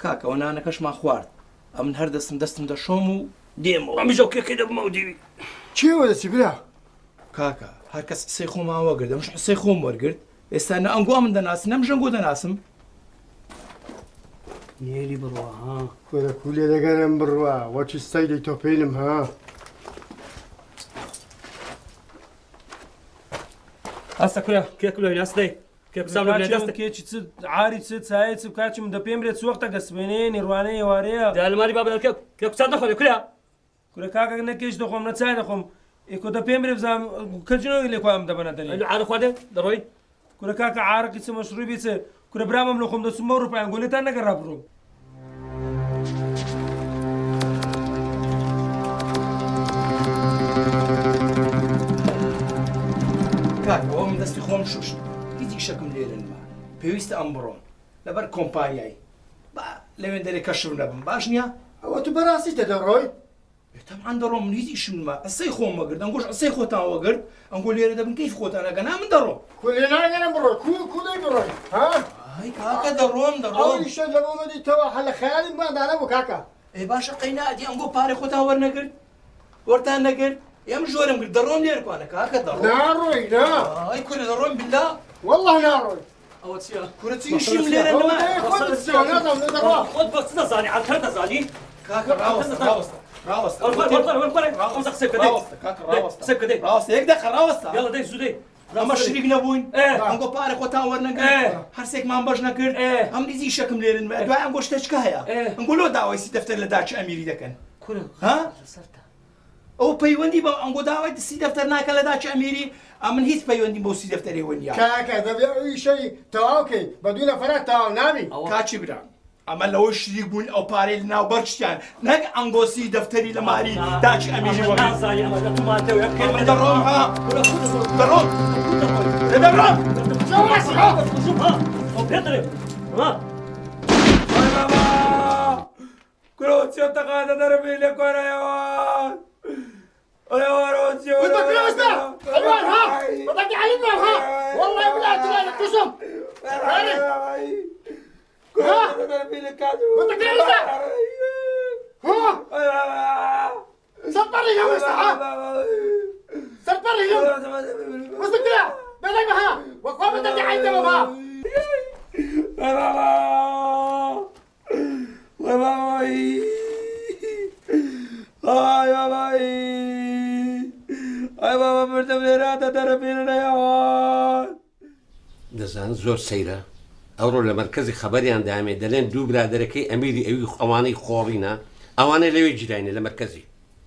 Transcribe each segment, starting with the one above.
کاکە ئەوە نانەکەشمان خوارد ئەمن هەر دەستم دەستم دەشۆم و دێمەوە. ئەمیش ئەو کێکەی دەبمە ئەو دیوی. کێوە دەچی برا؟ کاکە هەر کەس قسەی خۆمان وەگرت ئەمش قسەی خۆم وەرگرت ئێستا نە ئەنگۆ ئەمن دەناسی نە منش ئەنگۆ دەناسم. نێری بڕوا ها. کورە کو لێ دەگەرم بڕوا وەکی سەیدەی تۆپینم ها. هەستە کورە کێک لۆین هەست دەی. کێچی چ عاری چ چایە چ بکات چم دەپێم رێت چ وەختە گە سبێنێ نیڕوانەیە ئێوارەیە. دالماری بابە کێ کێ کوچات نەخۆێ کورە. کورە کاکە نە کێچ دەخۆم نە چای دەخۆم ئێکۆ دەپێم رێ بزانم کە جنۆی لێ کوام دەبەنە دەرێ. عارە خوادێ دەڕۆی. کورە کاکە عارەقی چ مەشروبی چ کورە برامم لە خۆم دەچم بۆ ڕوپایان گۆلێتان نەگەڕا بڕۆم. کاکە ئەوە من دەستی خۆم شوشت هیچ ئیشەکم لێرە نما پێویستە ئەم بڕۆم لەبەر کۆمپانیای با لەوێن دەرێ کەشف نەبم باش نییە؟ ئەوە تو بەڕاستی دەدەڕۆی؟ تەبعەن دەڕۆم من هیچ ئیشم نما قسەی خۆم وەگرت ئەنگۆش قسەی خۆتان وەگرت ئەنگۆ لێرە دەبن کەیف خۆتان ئەگە نا من دەڕۆم. کو لێ ناگەرم بڕۆ کو کو دەی بڕۆی ها؟ ئای کاکە دەڕۆم دەڕۆم. ئەو ئیشە لە بۆ مەدیتەوە هەر لە خەیاڵیم باندا نەبوو کاکە. ئێ باشە قەینا ئەدی ئەنگۆ پارەی خۆتان وەرنەگرت وەرتان نەگرت ئێ من ژۆرم گرت دەڕۆم لێرە کوانە کاکە دەڕۆم. ناڕۆی نا. ئای کورە دەڕۆم بیلا. وەڵڵا ناڕۆی. ئەوە چییە؟ کورە چ ئیشیم لێرە نما؟ خۆت بە چ دەزانی؟ عەلکەر دەزانی؟ کاکە ڕاوەستە ڕاوەستە ڕاوەستە ڕاوەستە قسە بکە ڕاوەستە کاکە ڕاوەستە قسە بکە دەی ڕاوەستە یەک دەقە ڕاوەستە یاڵا دەی زوو دەی ئەمە شریک نەبووین ئەنگۆ پارە خۆتان وەرنەگرت هەرسێکمان بەش نەکرد ئەم دیزی شەکم لێرن دوای ئەنگۆ شتەچکە هەیە ئەنگۆ لۆ داوای سی دەفتەر لە داچ ئەمیری دەکەن ها ئەو پەیوەندی بە ئەنگۆ داوای سی دەفتەر ناکەن لە داچ ئەمیری ئەمن هیچ پەیوەندیم بەو سی دەفتەرێوە نییە. کاکە دەبێ ئەو ئیشەی تەواو کەی بە دوو نەفەرە تەواو نابی. کاکی برا ئەمە لەوەی شریک بووین ئەو پارەی لە ناو بەرچتیان نەک ئەنگۆ سی دەفتەری لە ماری داچ ئەمیری وەگرت. من دەڕۆم ها دەڕۆم دەڕۆم. کورە چێ تەقاتە دەرەبی لە کۆرایەوە حلوان ها بدك علمنا ها والله ولا تلاقي قسم ها بدك ها سبري يا ها سبري يا وصلت بدك ها وقوم بدك عندنا ها دەزان زۆر سەیرە ئەوڕۆ لە مەرکەزی خەبەریان دامێ دەلێن دوو برادەرەکەی ئەمیری ئەوی ئەوانەی خۆڕینە ئەوانەی لەوێ گیراینە لە مەرکەزی.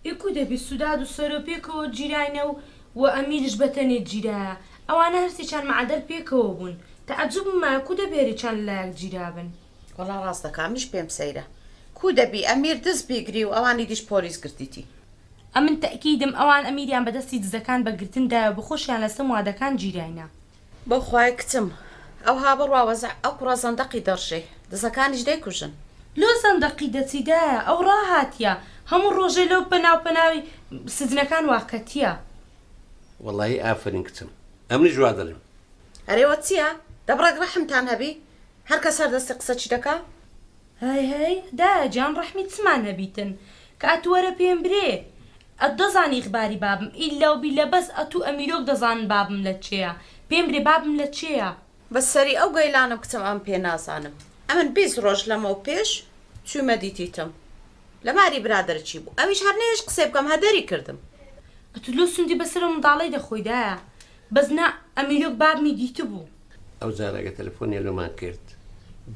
ئێ کو دەبی سوداد و سەرۆ پێکەوە گیراینە و و ئەمیریش بەتەنێ گیرایە ئەوانە هەرسێکیان مەعەدەل پێکەوە بوون تەعەجوبم مایە کو دەبی هەریکیان لەلایەک گیرابن. وەڵا ڕاست دەکا منیش پێم سەیرە کو دەبی ئەمیر دز بیگری و ئەوانی دیش پۆلیس گرتیتی. ئەمن تەئکیدم ئەوان ئەمیریان بەدەستی دزەکان بە گرتن دایە و بەخۆشیان لەسە موادەکان گیراینە. بەو خوایە کچم ئەوها بڕوا وەزع ئەو کوڕە زەندەقی دەڕژێ دزەکانیش دەیکوژن. لۆ زەندەقی دەچی دایە ئەو ڕاهاتیە هەموو ڕۆژێ لەو پەناو پەناوی سجنەکان واکەتیە. وەڵایی ئافەرین کچم ئەمنیش وا دەڵێم. ئەرێ وە چیە دەبڕێک ڕەحمتان هەبی هەر کەس هەر دەستی قسەچی دەکا. هەی هەی دایە گیان ڕەحمی چمان هەبیتن کە ئەتوو وەرە پێم برێ ئەتو دەزانی ئیخباری بابم ئیلا و بیلا بەس ئەتوو ئەمیرۆک دەزانن بابم لە چێیە پێم برێ بابم لە چێیە. بە سەری ئەو گەیلانەم کچم ئەمن پێ نازانم ئەمن 20 ڕۆژ لەمەو پێش چوومە دیتیتم لە ماری برادەرچی بوو ئەویش هەر نەیەشت قسەی بکەم هەر دەری کردم. ئەتوو لۆ سوندی بەسەر ئەو منداڵەی دەخۆی دایە بەس نا ئەمیرۆک بابمی دیتبوو. ئەو جارە گە تەلەفۆنێ لۆمان کرد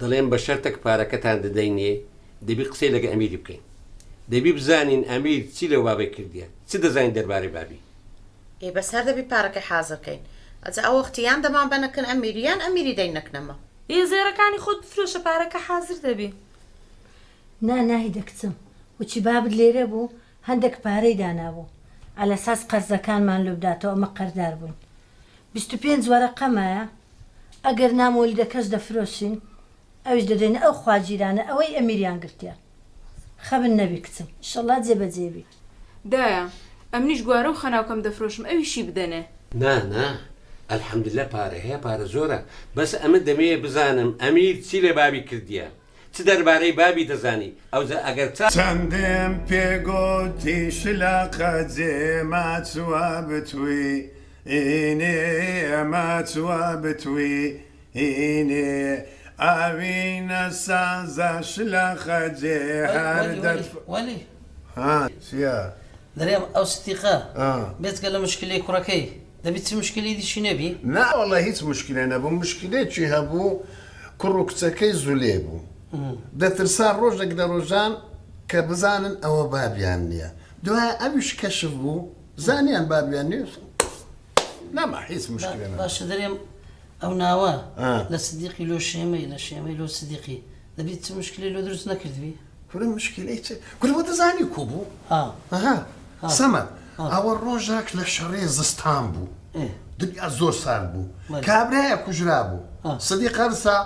دەڵێن بە شەرتەک پارەکەتان دەدەینێ دەبی قسەی لەگە ئەمیری بکەین دەبی بزانین ئەمیر چی لەو بابەی کردیە چ دەزانین دەربارەی بابی. ئێ بەس هەر دەبی پارەکەی حازر کەین ئەجا ئەو وەختی یان دەمان بەنە کن ئەمیری یان ئەمیری دەین نەکنەمە. ئێ زێڕەکانی خۆت بفرۆشە پارەکە حازر دەبی. نا ناهیدە کچم وچی بابت لێرە بوو هەندەک پارەی دانابوو عەلەساس قەرزەکانمان لۆ بداتەوە ئەمە قەردار بووین 25 وەرەقە مایە ئەگەر نا مۆلیدەکەش دەفرۆشین ئەویش دەدەینە ئەو خواجیرانە ئەوەی ئەمیریان گرتیە خەمت نەبی کچم ئیشەڵا جێ بەجێ بی. دایە ئەمنیش گوارە و خەناوکەم دەفرۆشم ئەویشی بدەنێ. نا نا الحمدللە پارە هەیە پارە زۆرە بەس ئەمن دەمەوێ بزانم ئەمیر چی لە بابی کردیە. چ دەربارەی بابی دەزانی ئەوجا ئەگەر چا. چەندم پێ گۆتی شلەقە جێ ماچوە بتوی اینێ ماچوە بتوی اینێ ئاوینە سازە شلەقە جێ هەر وەلی دەر. وەلی ها چیە؟ دەرێم ئەو ستیقە ئا. بێجگە لە مشکلەی کوڕەکەی دەبی چ مشکلەی دیشی نەبی؟ نا وەڵا هیچ مشکلە نەبوو مشکلەیەکی هەبوو کوڕ و کچەکەی زولێ بوو دەترسا ڕۆژێک لە ڕۆژان کە بزانن ئەوە بابیان نییە دوای ئەویش کەشف بوو زانیان بابیان نییە نەما هیچ مشکلە نەبوو. باشە دەرێم ئەو ناوە لە سدیقی لۆ شێمەی لە شێمەی لۆ سدیقی دەبی چ مشکلەی لۆ دروست نەکردبی؟ کورە مشکلەی چ کورە بۆ دەزانی کو بوو ئەها سەمەد ئەوە ڕۆژاک لە شەڕێ زستان بوو دنیا زۆر سارد بوو کابرایە کوژرا بوو سدیق هەرسا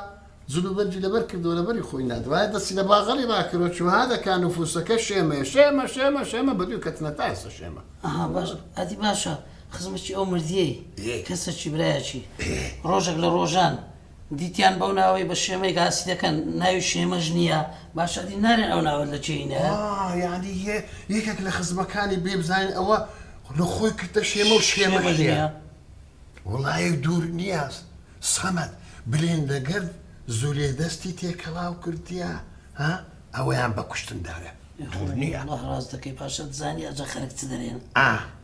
جلوبەرگی لەبەر کردەوە لەبەری خۆی نادوایە دەستی لە باغەڵی ڕاکردەوە چوو هادەکا نفوسەکە شێمەیە شێمە شێمە شێمە بەدووی کەتنە تا ئێستا شێمە. ئەها باش ئەدی باشە خزمەکی ئەو مردیەی کەسەکی برایەکی ڕۆژێک لە ڕۆژان دیتیان بەو ناوەی بە شێمەی گاسی دەکەن ناوی شێمەش نییە باشە ئەدی نارێن ئەو ناوەت لە جێی نایە؟ ئا یانی یە یەکێک لە خزمەکانی بێ بزانین ئەوە لە خۆی کردە شێمە و شێمەش نییە. وەڵایی دوور نییە سەمەد بلێن لەگەر زولێ دەستی تێکەڵاو کردیە ها ئەوەیان بە کوشتن داوێ دوور نییە. وەڵا ڕاست دەکەی باشە دزانی ئەجا خەرک چ دەرێن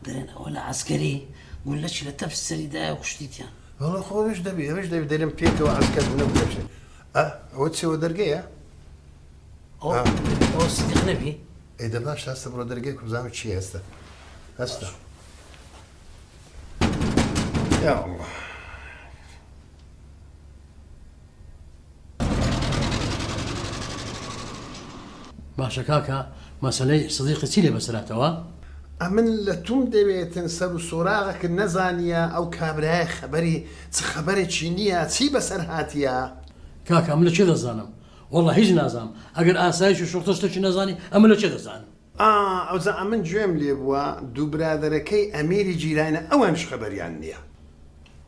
دەرێن ئەوە لە عەسکەری گوللەکی لە تەف سەری دایە و کوشتیتیان. وەڵا خۆ ئەویش دەبی ئەویش دەبی دەرێن پێکەوە عەسکەر بوونە بکەشێ ئە ئەوە چێوە دەرگەیە ئەوە سدیق نەبی؟ ئەی دە باشە هەستە بڕۆ دەرگەی کو بزانم چییە هەستە هەستە. یا اللە. باشە کاکە مەسەلەی سدیقی چی لێ بەسەرهاتەوە؟ ئەمن لە توم دەوێتن سەر و سۆراغەکت نەزانیە ئەو کابرایە خەبەری چ خەبەرێکی نیە چی بەسەر هاتیە؟ کاکە ئەمن لە چێ دەزانم وەڵا هیچ نازانم ئەگەر ئاسایش و شوڕتە شتەکی نەزانی ئەمن لە چێ دەزانم؟ ئا ئەوجا ئەمن گوێم لێ بووە دوو برادەرەکەی ئەمیری جیرانە ئەوانیش خەبەریان نیە.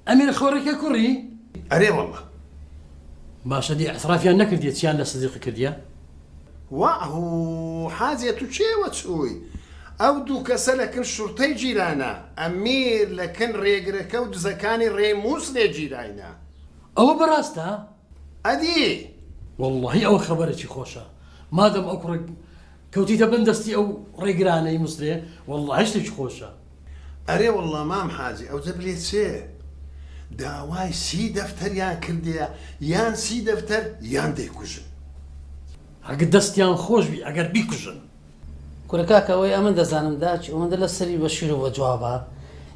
ئەمیر خۆڕێکە کوڕی؟ ئەرێ وەڵا. باشە دی ئیعترافیان نەکردیە چیان لە سدیقی کردیە؟ وەهوو حاجێ تو کێوە چووی؟ ئەو دوو کەسە لە کن شوڕتەی گیرانە، ئەمیر لە کن ڕێگرەکە و دزەکانی ڕێی مووسلێ گیراینە. ئەوە بەڕاستە؟ ئەدی. وەڵڵاهی ئەوە خەبەرێکی خۆشە مادەم ئەو کوڕە کەوتیتە بن دەستی ئەو ڕێگرانەی موسرێ وەڵڵاهی شتێکی خۆشە. ئەرێ وەڵڵا مام حاجی ئەوجە بلێ چێ داوای سی دەفتەریان کردیە یان سی دەفتەر یان دەیکوژن. ئەک دەستیان خۆش بی ئەگەر بیکوژن. کورە کاکە ئەوەی ئەمن دەزانم داچ ئەوەندە لە سەری بەشیر و بەجوابە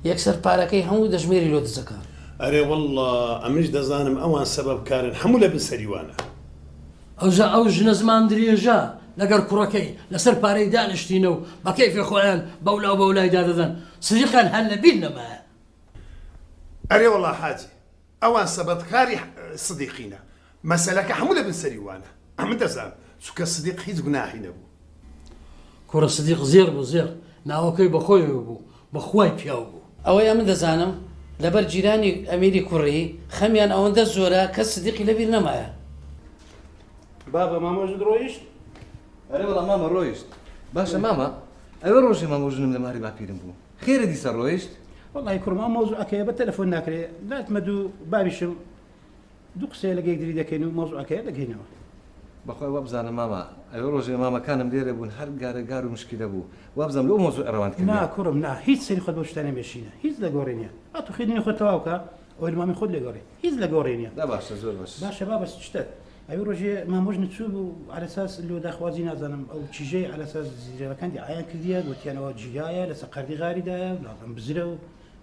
یەکسەر پارەکەی هەموو دەژمێری لۆ دزەکە. ئەرێ وەڵڵا ئەمنیش دەزانم ئەوان سەبەبکارن هەموو لە بن سەریوانە. ئەوجا ئەو ژنە زمان درێژە لەگەڵ کوڕەکەی لەسەر پارەی دانیشتینە و بە کەیفی خۆیان بەولا و بەولایدا دەدەن، سدیقیان هەر لە بیر نەمایە. ئەرێ وەڵا حاجی ئەوان سەبەبکاری سدیقینە، مەسەلەکە هەموو لە بن سەری وانە، ئەمن دەزانم، چونکە سدیق هیچ گوناحی نەبوو. کوڕە سدیق زێڕ بوو زێڕ، ناوەکەی بە خۆیەوە بوو، بە خوای پیاو بوو. ئەوەی ئەمن دەزانم لەبەر جیرانی ئەمیری کوڕی خەمیان ئەوەندە زۆرە کەس سدیقی لەبیر نەمایە. بابە مامۆژنت ڕۆیشت؟ ئەرێ وەڵا مامە ڕۆیشت. باشە مامە ئەوێ ڕۆژێ مامۆژنم لە ماری باپیرم بوو خێرە دیسە ڕۆیشت؟ وەڵاهی کوڕم ئەو مەوزوعەکەیە بە تەلەفۆن ناکرێ ناتمە دوو بابیشم دوو قسەیە لەگە یەکتری دەکەین و مەوزوعەکەیە دەگەینەوە. بەخوای وابزانم مامە ئەوێ ڕۆژێ مامەکانم لێرە بوون هەر گارە گار و مشکیلە بوو وابزانم لۆ مەوزوعی ڕەوانت کردیە. نا کوڕم نا هیچ سەری خۆت بەو شتانە مێشینە هیچ لە گۆڕێ نیە ئەتوو خوێندنی خۆت تەواو کە ئەوەی لە مامی خۆت لێ گۆڕێ هیچ لە گۆڕێ نیە. نا باشە زۆر باش. باشە بابە شتە ئەوی ڕۆژێ مامۆژنت چوو بوو عەلەساس لۆ داخوازی نازانم ئەو چیژەی عەلەساس زیرەکان دیعایان کردیە گوتیان ئەوە جیایە لەسەر قەردی غاریدایە نازانم بزرە و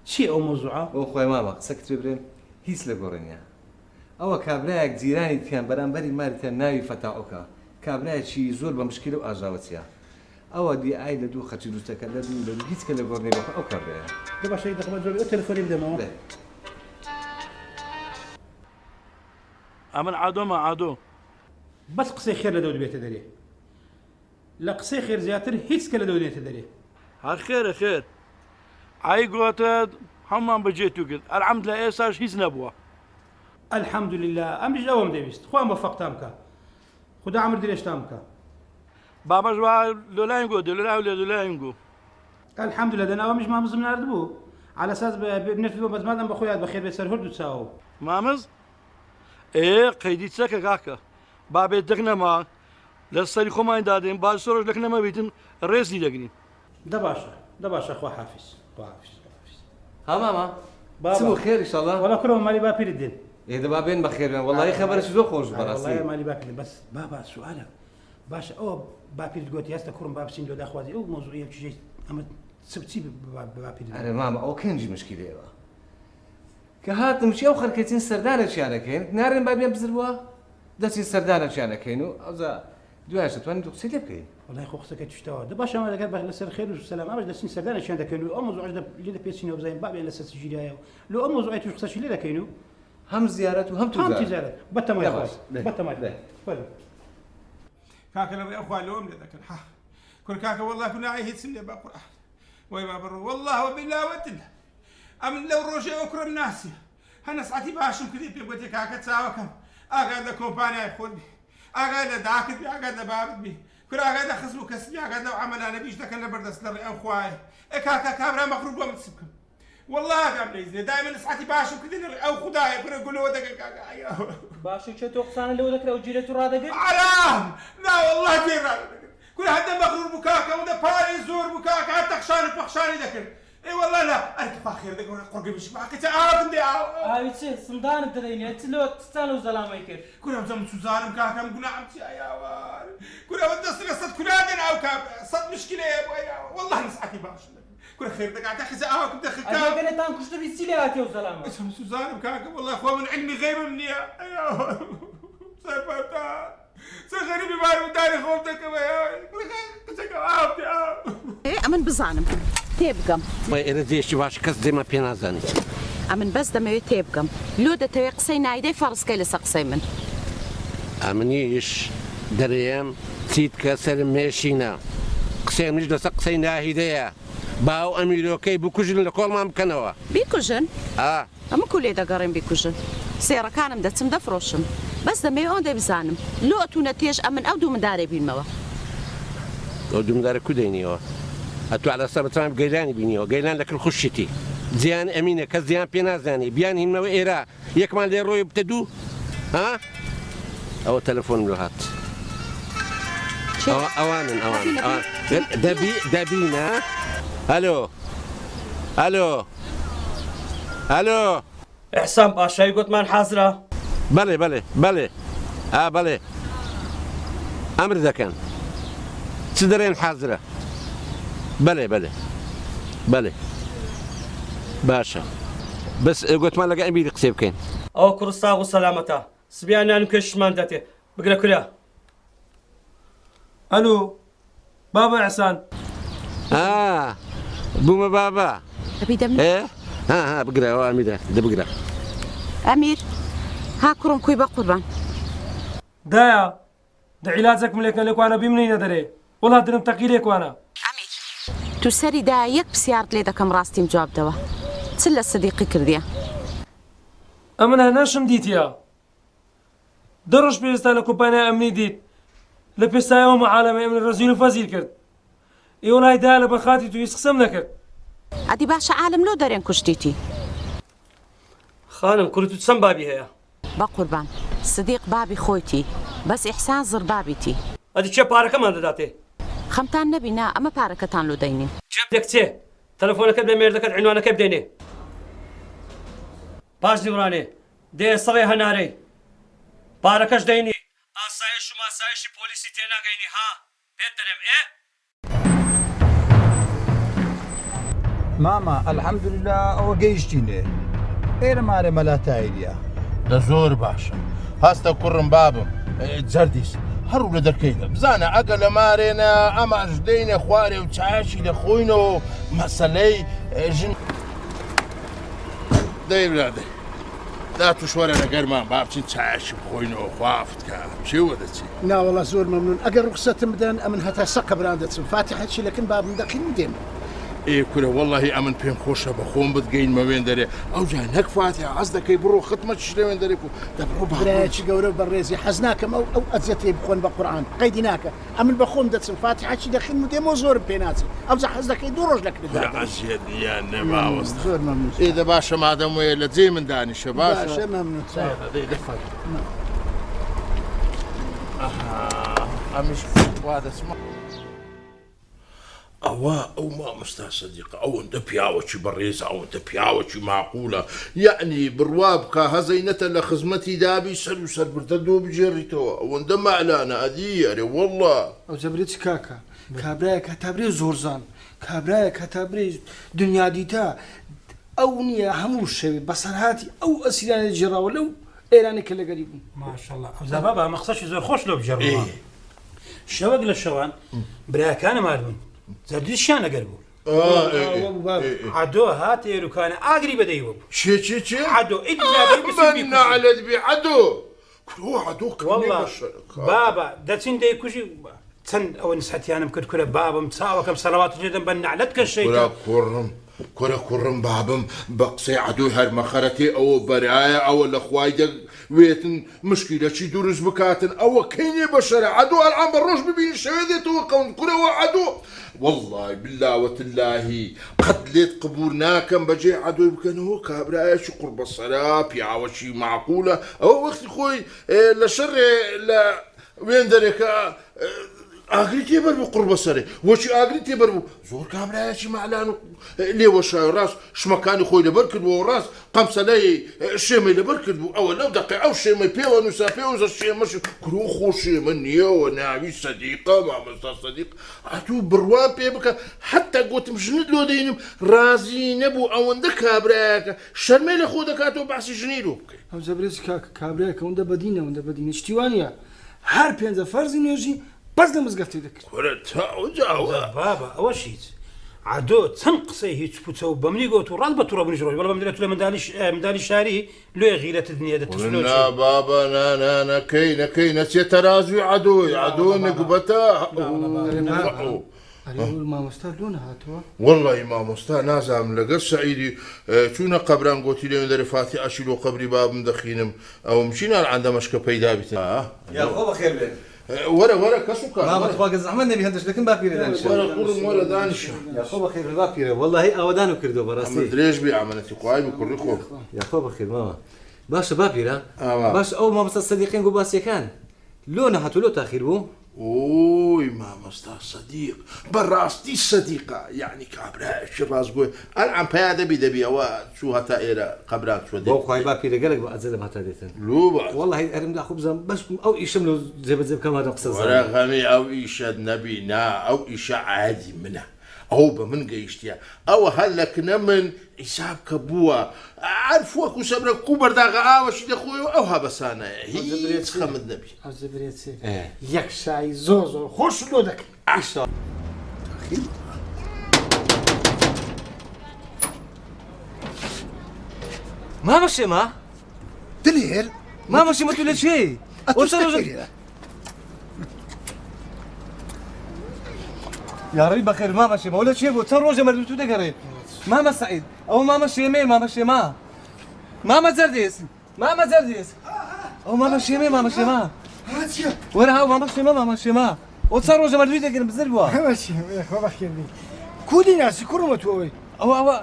چیە ئەو مەوزوعە؟ بۆ خوای مامە قسەکت پێ برێم هیچ لە گۆڕێ نیە ئەوە کابرایەک جیرانی تیان بەرامبەری ماری تیان ناوی فەتاعوکە کابرایەکی زۆر بە مشکیلە و ئاژاوەچیە ئەوە دیعای لە دوو خەرچی دروستەکە لە دوو لە دوو هیچ کە لە گۆڕ نیە بەخوا ئەو کابرایە. دە باشە یەک دەقە با جوابی ئەو تەلەفۆنەی بدەمەوە. بێ. ئەمن عادۆمە عادۆ. بەس قسەی خێر لە دەوت بێتە دەرێ لە قسەی خێر زیاتر هیچ کە لە دەوت نێتە دەرێ. هەر خێرە خێر. ئای گۆتت هەموومان بەجێ تو کرد ئەلعەمد لە ئێساش هیچ نەبووە. الحمدللە ئەمنیش ئەوەم دەویست خوا مۆفەقتان بکا. خودا عەمر درێژتان بکا. بابەش وا لۆلاین گۆ دێ لۆلای و لێ لۆلاین گۆ. الحمدللە دەنا ئەوەمیش مامزم ناردبوو عەلەساس بنرد بۆ بەس مادەم بەخۆی هات بەخێر بێ سەر هەردوو چاو. مامز؟ ئێ قەیدی چەکە کاکە با بێ دق نەما لە سەری خۆمانی دادێن با سۆرۆش لەک نەمەبیتن ڕێزی دەگرین. دە باشە دە باشە خوا حافیز خوا حافیز خوا حافیز. ها مامە بابا چ بوو خێر ئیشەڵا؟ وەڵا کوڕە مالی باپیرت دێن. ئێ دە با بێن بەخێر بێن وەڵایی خەبەرێکی زۆر خۆش بوو بەڕاستی. وەڵایی مالی باپیرت بەس بابا سوالە باشە ئەوە باپیرت گۆتی هەستە کوڕم با بچین لۆ داخوازی ئەو مەوزوعیە چیژەی ئەمە چ چی بە باپیرت ئەرێ مامە ئەوە کەنجی مشکیلەیەوە کە هاتم چی ئەو خەرکەچین سەردانێکیان ئەکەین نارێن با بێن بزر بووە دەچین سەردانێکیان ئەکەین و ئەوجا دوایش دەتوانین دوو قسەی لێ بکەین. وەڵای خۆ قسەکەت شتەوە دە باشە ئەمە لەگەر لەسەر خێر و سەلام ئەمەش دەچین سەردانێکیان دەکەین و ئەو مەوزوعەش لێ دەپێچینەوە بزانین بابیان لەسەر چ گیرایە و لۆ ئەو مەوزوعەی توش قسەشی لێ دەکەین و هەم زیارەت و هەم هەم تیجارەت بەتەمای خوا بەتەمای خوا فەرموو. کاکە لە ڕێ ئەو خوا لۆم لێ دەکەن حا کور کاکە وەڵا گوناعی هیچم لێ بە قورئان وەی با بڕۆ وەڵا وەبیلا وەتلا ئەمن لەو ڕۆژەی ئەو کوڕەم ناسی هە نەسعەتی باشم کردی پێم گوتی کاکە چاوەکەم ئاگات لە کۆمپانیای خۆت بی ئاگات لە داکت بی ئاگات لە بابت بی کورە ئاگات لە خزم و کەست بی ئاگات لەو عەمەلانە بیش دەکەن لە بەردەست لە ڕێ ئەو خوایە ئێ کاکە کابرا مەغرور بووە من چ بکەم واللە ئاگام لێی زنێ دایمە نسحەتی باشم کردی لە ڕێ ئەو خودایە کورە گولەوە دەکەن کاکە ئەی باشە کێ تۆ قسانە لەوە دەکرا ئەو گیرە تو ڕادەگرت؟ عەرام نا واللە گوێی ڕانەدەگرت کورە هەندە مەغرور بوو کاکە ئەوەندە پارەی زۆر بوو کاکە هەر تەخشان و پەخشانی دەکرد ئەی واللە نا ئەرێ توخوا خێر دەکەم قوڕگە بشکم حەقی چ ئاوم دێ ئاو ئاوی چ سندانت دەدەینێ چ لۆ چتان لەو زەلامەی کرد؟ کورە ئەمجا من چوزانم کاکە ئەم گوناحم چیە ئەی هاوار کورە ئەوە دەست لە سەد کورا دێن ئاو کابرا سەد مشکلەیە بۆ ئەی هاوار واللە نسحەتی باشم دەکرد کورە خێر دەکا کاکە خزە ئاوەکم دەخە ئەگەر کاکە گەلێتان کوشتبی چی لێ هاتیە و زەلامە؟ ئەچم سوزانم کاکە وەڵا خوا من عیلمی غەیبم نییە ئەی هاوار سەرپەرتا چە غەریبی مارم داری خۆم دەکەم ئەی هاوار کورە قچەکەم ئاو بدە ئاو. ئێ ئەمن بزانم تێبگەم. وەی ئێرە جێیەکی باشە کەس جێمان پێ نازانێت. ئەمن بەس دەمەوێ تێبگەم لۆ دەتەوێ قسەی نایدەی فەڕز کەی لەسەر قسەی من. ئەمنیش دەرێم چیت کە سەرم مێشینە. قسەی منیش لەسەر قسەی ناهیدەیە. با ئەو ئەمیرۆکەی بکوژن لە کۆڵمان بکەنەوە. بیکوژن؟ ئا. ئەمن کو لێ دەگەڕێم بیکوژن؟ زێڕەکانم دەچم دەفڕۆشم. بەس دەمەوێ ئەوەندەی بزانم لۆ ئەتوو نەتێژ ئەمن ئەو دوو مندارەی بینمەوە. ئەو دوو مندارە کو دەینیەوە؟ ئەتوو عەلە سەر بەتەمای گەیلانی بینیەوە. گەیلان لەکن خوشکیتی. جیان ئەمینە کەس جیان پێ نازانێ. بیانهینمەوە ئێرە. یەکمان لێ ڕۆی بتە دوو ها ئەوە تەلەفۆنم لۆ هات ئەوە ئەوانن ئەوان ئەوان دەبی دەبینە ئەلۆ ئەلۆ ئەلۆ ئیحسان پاشای گۆتمان حازرە؟ بەڵێ بەڵێ بەڵێ ئا بەڵێ ئەمر دەکەن چ دەرێن حازرە بەلێ بەلێ بەلێ باشە بەس گۆتمان لەگە ئەمیری قسەی بکەین. ئەوە کوڕ ساغ و سەلامەتە سبیان نان و کێششمان دەتێ بگرە کورە. ئەلو بابە ئیحسان. ئا بوومە بابە. ئەبی دەم. ئێ ها ها بگرە ئەوە ئەمیرە دە بگرە. ئەمیر ها کوڕم کوی بەقوربان. دایە دە عیلاجەکم لێکەن لێکوانە بیمنینە دەرێ وەڵا درم تەقی لێکوانە. ئەمیر. تو سەری دایە یەک پسیارت لێ دەکەم ڕاستیم جواب دەوە چ لە سدیقی کردیە. ئەمن هەر نەشم دیتیە دە ڕۆژ پێش ئێستا لە کۆمپانیای ئەمنی دیت لە پێسایەوە معالەمەی ئەمنی ڕەزیل و فەزیل کرد ئێ وەڵای دایە لە بەرخاتی تو هیچ قسەم نەکرد. ئەدی باشە عالم لۆ دەرێن کوشتیتی. خانم کوڕی تو چەند بابی هەیە؟ بەقوربان سدیق بابی خۆیتی بەس ئیحسان زڕبابیتی. ئەدی کێ پارەکەمان دەداتێ؟ خەمتان نەبی نا ئەمە پارەکەتان لۆ دەینین. جێم دێ کچێ تەلەفۆنەکە بدە مێردەکەت عینوانەکەی بدەینێ پاش نیوڕانێ دێ سڕێ هەنارەی پارەکەش دەینی ئاسایش و ماسایشی پۆلیسی تێناگەینی ها پێت دەرێم ئێ. مامە الحمدللە ئەوە گەیشتینێ ئێرە مارێ مەلا تایریە. دە زۆر باشە هەستە کوڕم بابم جەردیس هەڕوو لە دەرکەینە بزانە ئەگە لە مارێنە ئەماش دێینە خوارێ و چایەکی دەخۆینەوە و مەسەلەی ژن دەی برا دەی دا توش وەرە لە گەرمان با بچین چایەکی بخۆینەوە خوافت کە چێوە دەچی. ئێ کورە وەڵاهی ئەمن پێم خۆشە بە خۆم بتگەینمە وێندەرێ ئەوجا نەک فاتیحە حەز دەکەی بڕۆ ختمەکیش لەوێندەرێ بکە دە بڕۆ با برایەکی گەورە و بەڕێزی حەز ناکەم ئەو ئەو ئەزیەتەی بخۆن بە قورعان قەیدی ناکە ئەمن بە خۆم دەچم فاتیحەکی دەخینم و دێمەوە زۆرم پێ ناچێ ئەوجا حەز دەکەی دوو ڕۆژ لە کنت کورە دادەنیشم. ئەزیەت نییە نە مامۆستا. زۆر مەمنون ئێ دە باشە مادەم وەیە لە جێی من دانیشە باشە. باشە مەمنون چاو. دەی دە فەرموو. ئەها ئەمیش وا دەچمە. ئەوە ئەو مامۆستا سەدیقە ئەوەندە پیاوەکی بەڕێزە ئەوەندە پیاوەکی ماقولە یەعنی بڕوا بکە هەزەینەتە لە خزمەتی دابی سەر و سەربردە دۆ بگێڕیتەوە ئەوەندە مەعلانە ئەدی ئەرێ وەڵڵا. ئەو جەبرە چ کاکە کابرایەک هەتا برێ زۆرزان کابرایەک هەتا برێ دنیا دیتە ئەو نییە هەموو شەوێ بەسەرهاتی ئەو ئەسیرانە گێڕاوە لەو ئێرانەی کە لەگەری بوون. ماشاءاللە ئەوجا بابا ئەمە قسەشی زۆر خۆش لۆ بگێڕمەوە شەوەک لە شەوان براکانم هاتبوون زەردوشیان لەگەر بوو عەدۆ هات ئێروکانە ئاگری بەدەیوە بوو چێ چێ چێ عەدۆ ئیلا دەی بچن من بیکوژی. نەعلەت بی عەدۆ کورە عەدۆ کەمێ واللە بەشەرە کاکە. بابا دەچین دەیکوژی چەند ئەوە نسحەتیانم کرد کورە بابم چاوەکەم سەلەواتت لێدەم بە نەعلەت کە کورە شەیتان. کوڕم کورە کوڕم بابم بە قسەی عەدۆی هەرمەخەرەتێ ئەوە بەرایە ئەوە لە خوای دە وێتن مشکیلەچی دروست بکاتن ئەوە کەی نیە بەشەرە عەدۆ ئەلعان بە ڕۆژ ببینی شەوێ دێتەوە قەون کورە وە عەدۆ وەڵڵای باللە وتلاهی قەت لێت قبور ناکەم بەجێ عەدۆی بکەنەوە کابرایەکی قوڕبەسەرە پیاوەکی مەعقولە ئەوە وەختی خۆی لە شەڕێ لە وێندەرێکە ئاگری تێبەر بوو قوڕ بەسەرێ وەچی ئاگری تێبەر بوو زۆر کابرایەکی مەعلان و لێوەشای ڕاست شمەکانی خۆی لەبەر کردبوو ڕاست قەمسەلەی شێمەی لەبەر کردبوو ئەوە لەو دەقەی ئەو شێمەی پێوە نووسا پێوە نووسا شێمەش کورۆ خۆ شێمە نییەوە ناوی سەدیقە مامۆستا سەدیق ئەتوو بڕوام پێ بکە حەتتا گوتم ژنت لۆ دەینم ڕازی نەبوو ئەوەندە کابرایەکە شەرمەی لە خۆ دەکاتەوە باسی ژنی لۆ بکەی. ئەوجا برێ کاکە کابرایەک ئەوەندە بەدینە ئەوەندە بەدینە شتی وا نییە هەر پێنجە فەرزی نوێژی بەس لە مزگەفتێ دەکرد. کورە تا ئەوجا ئەوە. بابە ئەوەش هیچ. عەدۆ چەند قسەی هیچ پوچە و بەمنی گۆت و ڕاست بە توڕەبونیش ڕۆیشت بەڵام دەرێ تو لە مندالیش مندالی شاری لۆیە غیرەتت نییە دەترس لۆ نا چی؟ بابە نا نا نەکەی نەکەی نەچێ تەرازوی عەدۆی عەدۆ نگبەتە ئەرێ مامۆستا لۆ نەهاتووە؟ وەڵڵاهی مامۆستا نازانم لەگەر سەعیدی چوونە قەبران گۆتی لەوێن دەرێ فاتیعەشی لۆ قەبری بابم دەخینم ئەوم چی نالعەن دەمەشکە پەیدا بیتن. یاخوا بەخێر بێن. وەرە وەرە کەس و کار مامە وەرە. تخوا گەر زەحمەت نەبی هەندەش لەکن باپیرە دانیشە. وەرە کوڕم وەرە دانیشە. یاخوا بەخێر بێ باپیرە وەڵڵاهی ئاوەدانم کردووە بەڕاستی. ئەمر درێژ بی ئەمەنەتی خوای بی کوڕی خۆم. یاخوا بەخێر مامە. باشە باپیرە ئاوا. باشە ئەو مامۆستا سەدیقین گۆ باسیەکان لۆ نەهاتوو لۆ تاخیر بوو؟ ئۆی مامۆستا سەدیق بەڕاستی سەدیقە یەعنی کابرایەکی ڕاستگۆیە ئەلعان پەیا دەبی دەبی ئەوە چوو هەتا ئێرە قەبران چوە دێ بۆ خوای باپیرە گەلەک بە ئەجەلم هەتا دێتن لۆ بە ئەجەل؟ وەڵاهی ئەرم لا خۆ بزانم بەس ئەو ئیشەم لۆ جێبەجێ بکەم هاتم قسە وەرە زانم. غەمی ئەو ئیشەت نەبی نا ئەو ئیشە عادی منە ئەو بە من گەیشتیە ئەوە هەر لە کنە من حیساب کە بووە عەرف وەکو سەبرە کو بەرداغە ئاوەشی دەخۆیەوە ئەو هەبەسانەیە هیچ خەمت نەبی. ئەوجە برێ چێ یەک شای زۆر زۆر خۆش لۆ دەکەین. مامە شێما دلێر مامە شێما تو لە کوێی؟ ئەتوو ئەو لە یاڕەبی بەخێر مامە شێما ئەو لە کوێ بوو چەند ڕۆژە مردوو تو دەگەڕێ مامە سەعید ئەو مامە شێمەیە مامە شێما مامە جەردێس مامە جەردێس ئەو مامە شێمەیە مامە شێما وەرە هاو مامە شێما مامە شێما ئەو چەند ڕۆژە مردووی دەگرم بزر بووە خوا بەخێر بی کو دیناسی کوڕمە تو ئەوەی ئەوە ئەوە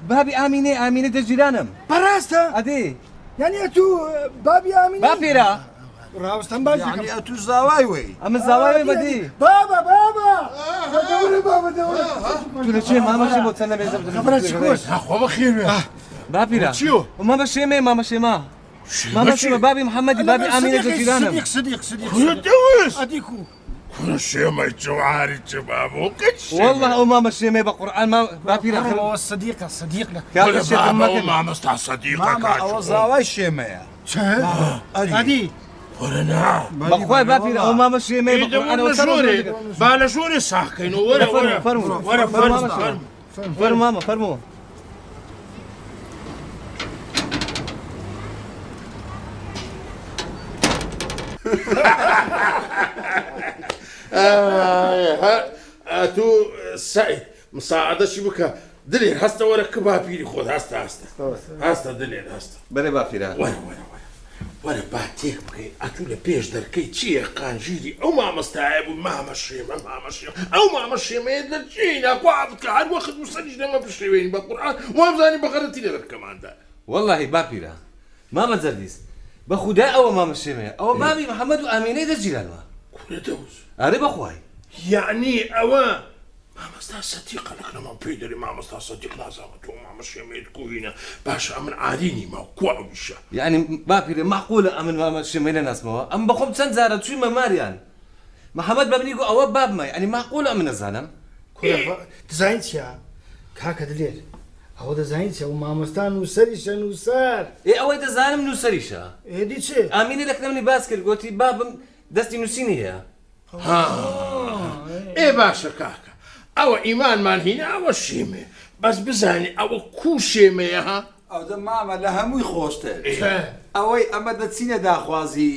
بابی ئامینێ ئامینە دەجیرانم بەڕاستە ئەدێ یعنی ئەتوو بابی ئامینی باپیرە ڕاوستەم باش یعنی ئەتوو زاوای وەی ئەمە زاوای وەی بەدی بابا بابا دەورە بابا دەورە تو لە چێ مامە شێ بۆ چەند لە مێزە بدەم خبرە چی کۆش خوا بەخێر بێ باپیرە چیۆ مامە شێمێ مامە شێما مامە شێمە بابی محەممەدی بابی ئامینە جیرانم صدیق صدیق صدیق کورە دەوس ئەدی کو کورە شێمەی جواری چ بابۆ کەچ والله ئەو مامە شێمێ بە قورئان ما باپیرە ئەوە صدیقە صدیق لە کورە بابا ئەو مامۆستا سەدیقە مامە کاک ئەوە زاوای شێمەیە ئەدی وەرە نا بەخوای باپیرە ئەو مامە شێمێ بە قورئان ئەوە چەند ڕۆژە ژۆرێ با لە ژۆرێ ساخکەینەوە وەرە وەرە فەرموو وەرە فەرموو فەرموو فەرموو فەرموو مامە فەرموو ئەتوو سەعید. مساعدەشی بکە دلێر هەستە وەرە کە باپیری خۆت هەستە هەستە هەستە دلێر هەستە. بەرێ باپیرە. وەرە وەرە وەرە وەرە با تێک بکەی ئەتوو لە پێش دەرکەی چییە قانژیری ئەو مامەستایە بووی مامە شێمە مامە شێمە ئەو مامە شێمەیەت لە چێینا خوا بکە هەر وەخت و سەریش لەمە بشێوێنی بە قورئان وامزانی بە غەرەتی لە دەرکەماندا. وەڵاهی باپیرە مامە جەردیس بە خودای ئەوە مامە شێمەیە ئەوە بابی محەمەد و ئامینەی دە جیرانمە. کورە دەوز. ئەرێ بەخوای. یەعنی ئەوە مامۆستا سەدیقە لە کنەمان پێی دەرێ مامۆستا سەدیق نازانم تۆ مامە شێمەیەت کوهینە باشە ئەمن عاری نیمە کوا ئەو ئیشە. یەعنی باپیرە مەعقولە ئەمن مامە شێمەی نەناسمەوە ئەمن بەخۆم چەند جارە چویمە ماریان محەمەد بەمنی گۆ ئەوە بابمە یەعنی مەعقولە ئەمن نەزانم. کورە دەزانی چیە کاکە دلێر ئەوە دەزانی چیە ئەو مامۆستا نوسەریشە نوسەر. ئێ ئەوەی دەزانم نوسەریشە. ئێ دی چ. ئامینە لە کنەمنی باس کرد گۆتی بابم دەستی نوسینی هەیە. ها ئێ باشە کاکە ئەوە ئیمانمان هیناوە شێمێ بەس بزانێ ئەوە کوو شێمەیە ها؟ ئەوجە مامە لە هەمووی خۆشتر ئەوەی ئەمە دەچینە داخوازی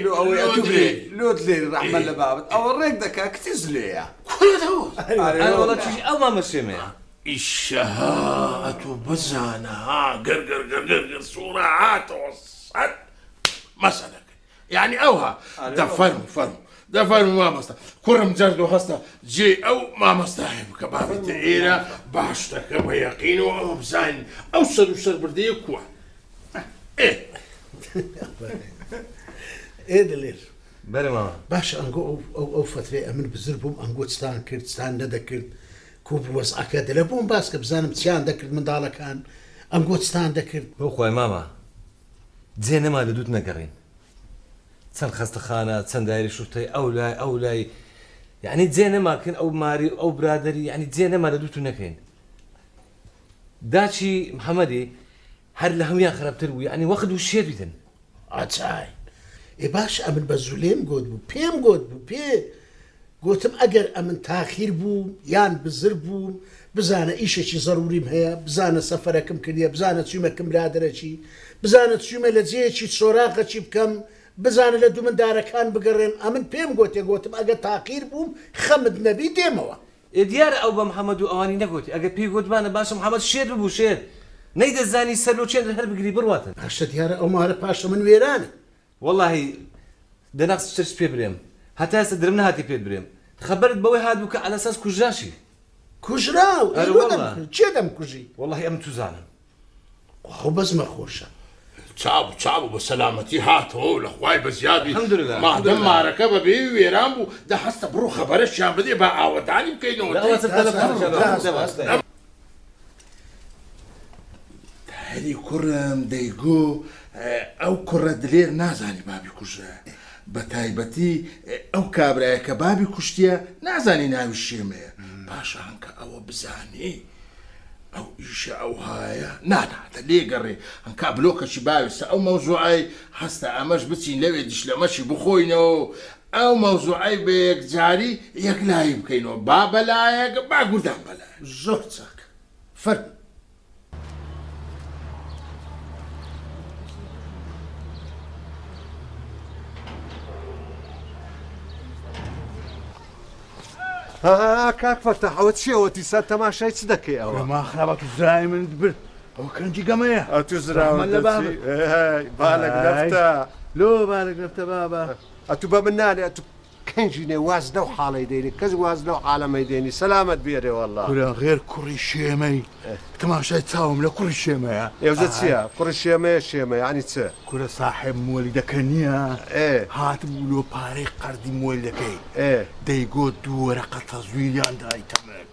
لۆ ئەوەی ئەتوو برێ لۆ دلێری ڕەحمە لە بابت ئەوە ڕێک دەکا کچی زلێیە. کورە دەوە. ئەرێ وەڵا چیژی ئەو مامە شێمەیە. ئیشە ها ئەتوو بزانە ها گەر گەر گەر گەر گەر سوڕە هاتەوە سەد مەسەلەکەی. یانی ئەوها دە فەرموو فەرموو دە فەرموو مامۆستا کوڕم جەردۆ هەستە جێی ئەو مامۆستایە بکە با بێتە ئێرە با شتەکە بە یەقینەوە ئەوە بزانین ئەو سەر و سەربردەیە کووە ئێ ئێ دلێر بەرێ مامە. باشە ئەنگۆ ئەو ئەو ئەو فەترەی ئەمن بزر بووم ئەنگۆ چتان کرد چتان نەدەکرد کو بوو وەزعەکە دلە بۆم باس کە بزانم چیان دەکرد منداڵەکان ئەنگۆ چتان دەکرد. بۆ خوای مامە جێ نەما لە دووت نەگەڕین چەند خەستەخانە چەند دایرەی شورتەی ئەو لای ئەو لای یعنی جێ نەما کن ئەو ماری ئەو برادەری یعنی جێ نەما لە دووت نەکەین داچی محەممەدی هەر لە هەمویان خراپتر بوو یعنی وەخت و شێت بیتن. عەجایب ئێ باش ئەمن بە زولێم گۆت بوو پێم گۆت بوو پێ گۆتم ئەگەر ئەمن تاخیر بووم یان بزر بووم بزانە ئیشێکی زەروریم هەیە بزانە سەفەرەکم کردیە بزانە چویمە کن برادەرەکی بزانە چویمە لە جێیەکی سۆراغەکی بکەم بزانە لە دوو مندارەکان بگەڕێم ئەمن پێم گۆتێ گۆتم ئەگەر تاخیر بووم خەمت نەبی دێمەوە. ئێ دیارە ئەو بە محەمەد و ئەوانی نەگۆتی ئەگەر پێی گۆتبانە باشە محەمەد شێت ببوو شێت نەیدەزانی سەر لۆ چێندر هەر بگری بڕواتن. باشە دیارە ئەو مارە پاشە من وێرانە. وەڵاهی دەناخ چرچ پێ برێم هەتا ئێستا درم نەهاتی پێت برێم خەبەرت بەوەی هات بوو کە عەلەساس کوژراشی. کوژراو ئەی ئەرێ لۆ وەڵا. دەمکوژی کێ دەمکوژی؟ وەڵاهی ئەمن توزانم. خۆ بەزمە خۆشە. چابوو چابوو بە سەلامەتی هاتەوە و لە خوای بەزیاد بی الحمدللە مادەم الحمدللە. مارەکە بە بێوی وێران بوو دە هەستە بڕۆ خەبەرەشیان بدێ با ئاوەدانی بکەینەوە دە دەی ئەوە تەلەفۆن بکە. تاهری کوڕم دەیگۆ ئەو کوڕە دلێر نازانی بابی کوژرایە بە تایبەتی ئەو کابرایە کە بابی کوشتیە نازانی ناوی شێمەیە باشە هەنکە ئەوە بزانی ئەو ئیشە ئەوهایە نا نا دە لێگەڕێ هەنکا بلۆکەکی باوێسە ئەو مەوزوعەی هەستە ئەمەش بچین لەوێ دیشلەمەشی بخۆینەوە و ئەو مەوزوعەی بە یەکجاری یەکلایی بکەینەوە با بەلایەک با گوردان بەلایەک. زۆر چاکە فەرموو. ها کاک فەتاح ئەوە چیە ئەوە تیسان تەماشای چ دەکەی ئەوە؟ ما خراپە تو زرای منت برد ئەوە کەنجی گەمەیە ئەتو زراوە ڕەحمەت لە بابت. بالەک نەفتە لۆ بالەک نەفتە بابە ئەتو بە من نالێ ئەتو کەنجینێ واز لەو حاڵەی دێنی کەس واز لەو عالەمەی دێنی سەلامەت بێرێ وەڵا. کورە غێر کوڕی شێمەی تەماشای چاوم لە کوڕی شێمەیە. ئێوجە چیە کوڕی شێمەیە شێمە یانی چ؟ کورە ساحێب مۆلیدەکە نیە هاتبوو لۆ پارەی قەرزی مۆلیدەکەی دەیگۆت دوو وەرەقە تەزویریان دایتە من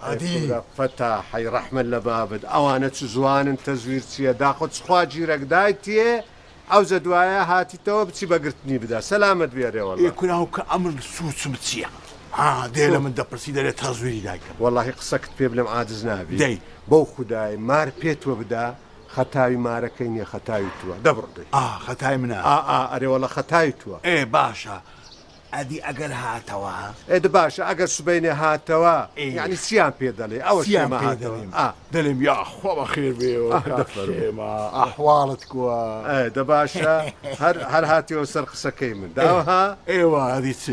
ئەدی. کورە فەتاحەی ڕەحمەت لە بابت ئەوانە چ زوانن تەزویر چیە داخۆ چ خوا گیرەک دایتیێ ئەوجە دوایە هاتیتەوە بچی بە گرتنی بدا سەلامەت بێرێ وەڵا. ئێ کورە ئەو کە ئەمن سوچم چیە ها دێ لە من دەپرسی دەرێ تەزویری دایکم. وەڵاهی قسەکت پێ بلێم عاجز نابی دەی. بەو خودای مار پێ توە بدا خەتاوی مارەکەی نیە خەتاوی توە دە بڕۆ دەی. ئا خەتای منە. ئا ئا ئەرێ وەڵا خەتاوی توە. ئێ باشە ئەدی ئەگەر هاتەوە؟ ئێ دە باشە ئەگەر سبەینێ هاتەوە یەعنی چیان پێ دەڵێی؟ ئەوە چیان شێمە پێ هاتەوە دەڵێم؟ ئا. دەلێم یاخوا بەخێر بێیەوە ئا کاک دە فەرموو. شێمە ئەحواڵت کوە؟ ئێ دە باشە هەر هەر هاتیەوە سەر قسەکەی من دە ئەوها. ئێوە ئەدی چ؟